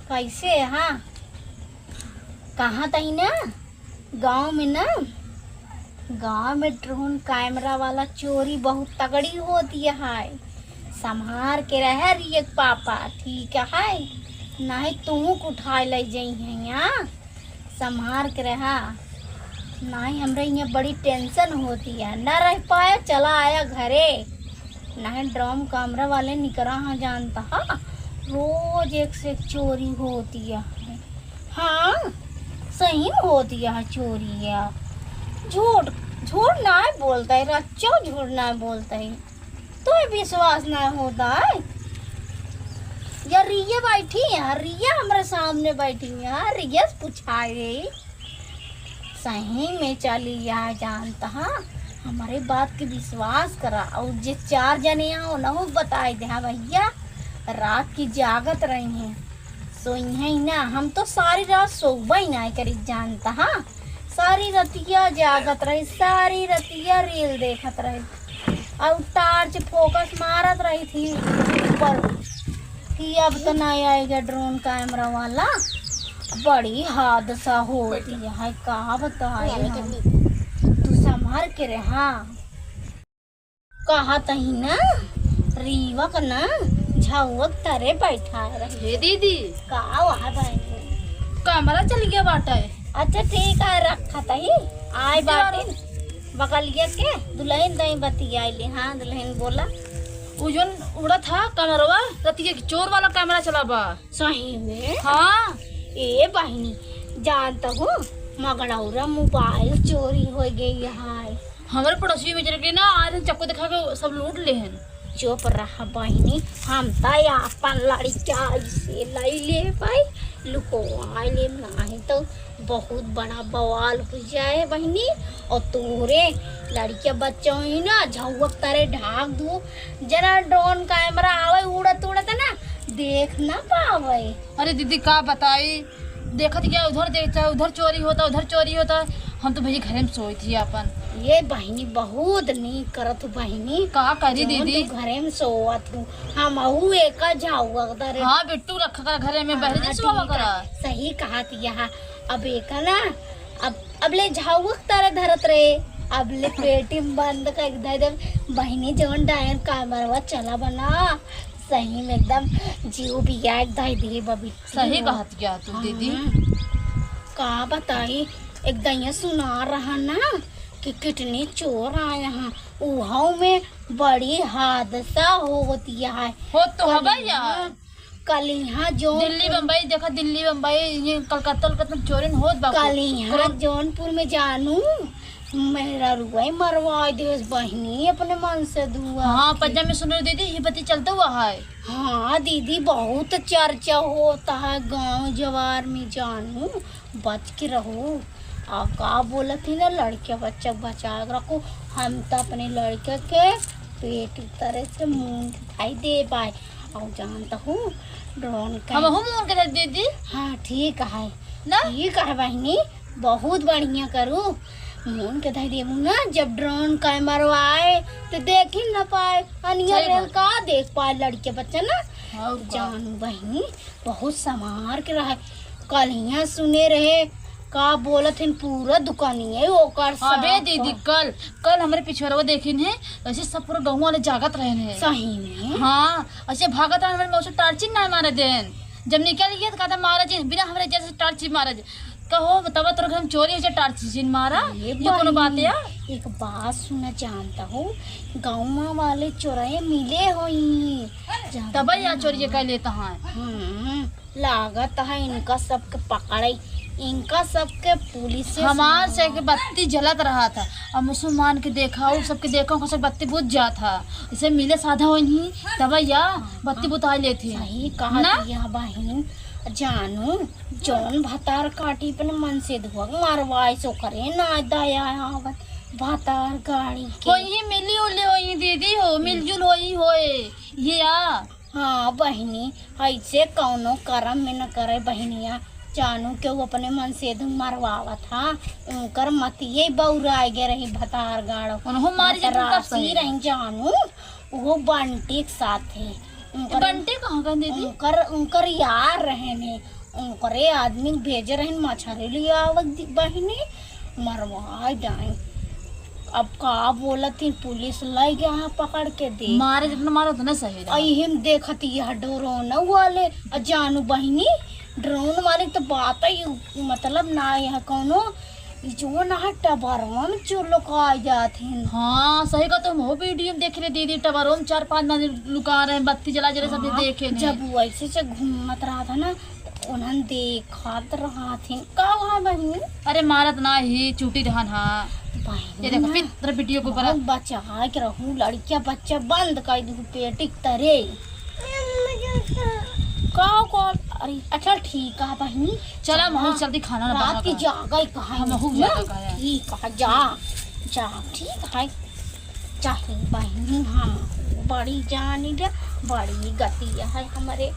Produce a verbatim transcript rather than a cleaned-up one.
कैसे? हाँ, कहा तही ना, गाँव में ना, गाँव में ड्रोन कैमरा वाला चोरी बहुत तगड़ी होती है। संभार के रह रियक पापा, ठीक है, नहीं तू उठाए ले जइहैं यहाँ। संभार के रहा, नहीं हमरे यहाँ बड़ी टेंशन होती है, ना रह पाया, चला आया घरे। नहीं ड्रोन कैमरा वाले निकरा हाँ जानता हा, रोज एक से एक चोरी होती है। हाँ, सही में होती है चोरी है। झूठ, झूठ ना बोलता है, रच्चो झूठ ना बोलता है। तो विश्वास ना होता है। या रिया बैठी है, रिया हमरे सामने बैठी है, रिया से पूछाए। सही में चली यहाँ जानता हा, हमरे बात के विश्वास करा। और जे चार जने यहाँ उनहु बताए दे, हाँ भैया, रात की जागत रही हैं, सोई हैं ना। हम तो सारी रात सोबे ही ना करी जानता हा, सारी रतिया जागत रही, सारी रतिया रील देखत रही। और टार्च फोकस मारत रही थी ऊपर कि अब तो नहीं आएगा ड्रोन कैमरा वाला। बड़ी हादसा होती है, का बताए हम। तू संभर के रहा। कहा तही ना, रीवक ना, झउवक तरे बैठा रही। हे दीदी। का हुआ है भाई? कैमरा चल गया बाटे। अच्छा ठीक है, रखा तही। आए बाटे। बगलिया के दुल्हन तई बतियाइले। हाँ, दुल्हन बोला। उ जोन उड़त हा कैमरवा, रतिया के चोर वाला कैमरा चला बा। सही में? हाँ। ए बहिनी, जानता हूँ, मगड़ौरा मोबाइल चोरी हो गई है। हमरे पड़ोसी में चल के ना, आज हम चक्कू दिखा के सब लूट ले हैं। चुप रहा बहिनी, हम त आपन लड़िका ऐसे लई ले भाई, लुकवा ले, नाही तो बहुत बड़ा बवाल हो जाए बहिनी। और तोरे लड़िका बच्चा ही ना झउवक तरे ढाक दू, जना ड्रोन कैमरा आवे उड़त उड़त ना, देख ना पावे। अरे दीदी का बताई, देखत गया उधर देखता है, उधर चोरी होता, उधर चोरी होता। हम तो भैया घरे में सोई थी अपन। ये बहिनी बहुत नीक करत हूँ बहिनी। का करी जौन दीदी? तू घरे में सोवत हूँ, हम अहू एका झाऊ अगदर। हाँ बिट्टू रखा कर घरे में, हाँ, बहरी दिन सोवा ठीक है, करा। सही कहा थी यहाँ। अब एका ना, अब अब ले झाऊ अगदर धरत रहे, अब ले पेटी में बंद कर दे दे। बहिनी जौन डायन कामरवा चला बना, सही में एकदम जीव बिया एक दाई दे बबी। सही कहत गया तू दीदी। हाँ। का बताई, एक दइया सुना रहा ना कि कितने चोर आए हैं, उहाऊ में बड़ी हादसा होती है। हो तो हवा या। कल यहाँ जो दिल्ली बम्बई, देखा दिल्ली बम्बई, ये कलकत्ता, कलकत्ता में चोरन होत बा। कल यहाँ जौनपुर में जानू, मेहरारुआ मरवा देस बहिनी अपने मन से दुआ हाँ, के। पंजाब में सुन रहे दीदी, ये बत्ती चलता हुआ है। हाँ दीदी, बहुत चर्चा होता है गांव जवार में जानू, बच के रहो। आ का बोलत ही ना, लड़के बच्चा के बचा के रखो। हम तो अपने लड़के के पेट की तरह से मुंह दिखाई दे पाए। और जानता हूँ ड्रोन का हम हूँ मुंह के दे दीदी। हाँ ठीक है ना? ठीक है बहिनी, बहुत बढ़िया करू। मुन के धइ देबू ना, जब ड्रोन कैमरा आए तो देखी न पाए, अनिया सही रेल बात। का देख पाए लड़के बच्चा ना। और का? जानू बहिनी, बहुत संभार के रहे। कल हियाँ सुने रहे का बोलत हन, पूरा दुकानिया ओकर अबे साफ दीदी, बा। कल, कल हमरे पिछुआरवा देखिन है, ऐसे सब पूरा गाँव वाले जागत रहन है। सही में? हाँ, ऐसे भागत रहन, हमरे मौसी टार्चिन ना मारे देन। जब निकल गया तो कहता मारा जी, बिना हमरे जैसे टार्चिन मारा जी। कहो, तब तोर घर में चोरी हो जाए, टार्चिन मारा, ये ये कोनो बात बहिनी, है? एक बात सुना जानता हूँ, गाँव वाले चोरैया मिले होई, जानता तब या हूँ। चोरी कर लेता है। हम्म। लागत है इनका सबके पकड़े, इनका सबके पुलिस से हमार से सुनावा। के बत्ती जलत रहा था, और मुसलमान के देखा, उ सबके देखा, ओकर सब बत्ती बुझ जात था। इसे मिले साधा होई नहीं, तब या बत्ती बुता लेत ही। सही कहा ना? थी यह बहिन, जानू, जौन भतार काटी अपने मन से धुआ मारवाए सो करे ना दया आवत भतार गाड़ी के। कोई ही मिली उली होई दीदी हो, मिलजुल होई होए, ये आ। हाँ बहिनी, ऐसे कौनो करम में न करे बहिनिया, जानू के उ अपने मन से धुन मरवावत हा, उनकर मतिये बौराए गे रही भतार गाड़ो। उनहु मारी जब उनका भतरासी सही रही जानू, वो बंटी के साथ है। उनकर बंटी कहाँ गए दीदी? उनकर, उनकर यार रहे ने, उनकरे आदमी भेजे रहन मछरी लियावत बहिनी, मरवा जाए। अब का बोलत ही, पुलिस लइ गया है पकड़ के। दे मारे जितना मारो उतना सही रहा। अइहम देखत यह ड्रोन वाले, आ जानू बहिनी, ड्रोन वाले तो बात ही मतलब ना, यह कौनो ई जो ना है टबरवा में चोर लोग आ जात हैं। हाँ, सही कहा, तो हम हो वीडियो में देख रहे दीदी, टबरवा में चार पांच आदमी लुका रहे हैं, बत्ती जला जला सब। हाँ, देखे नहीं। जब वो ऐसे से घूमत रहा था ना, तो उन्हन देखत रहा थे। का हुआ बहिनी? अरे मारत ना ही, चूटी रहन हा। बहिनी ये देखो, ना, फिर तेरे वीडियो को बहुत बना। बचा है कि रहू, लड़किया बच्चा बंद कर दू पेटी तरे। का कॉल? अरे अच्छा ठीक है बहिनी, चला, हम चला। जल्दी खाना ना रात बना के का। जागा ही कहा हम है। हूँ ना? जागा का है। ठीक है, जा, जा, ठीक है। चाहे बहिनी हम बड़ी जानी दे, बड़ी गति है हमारे।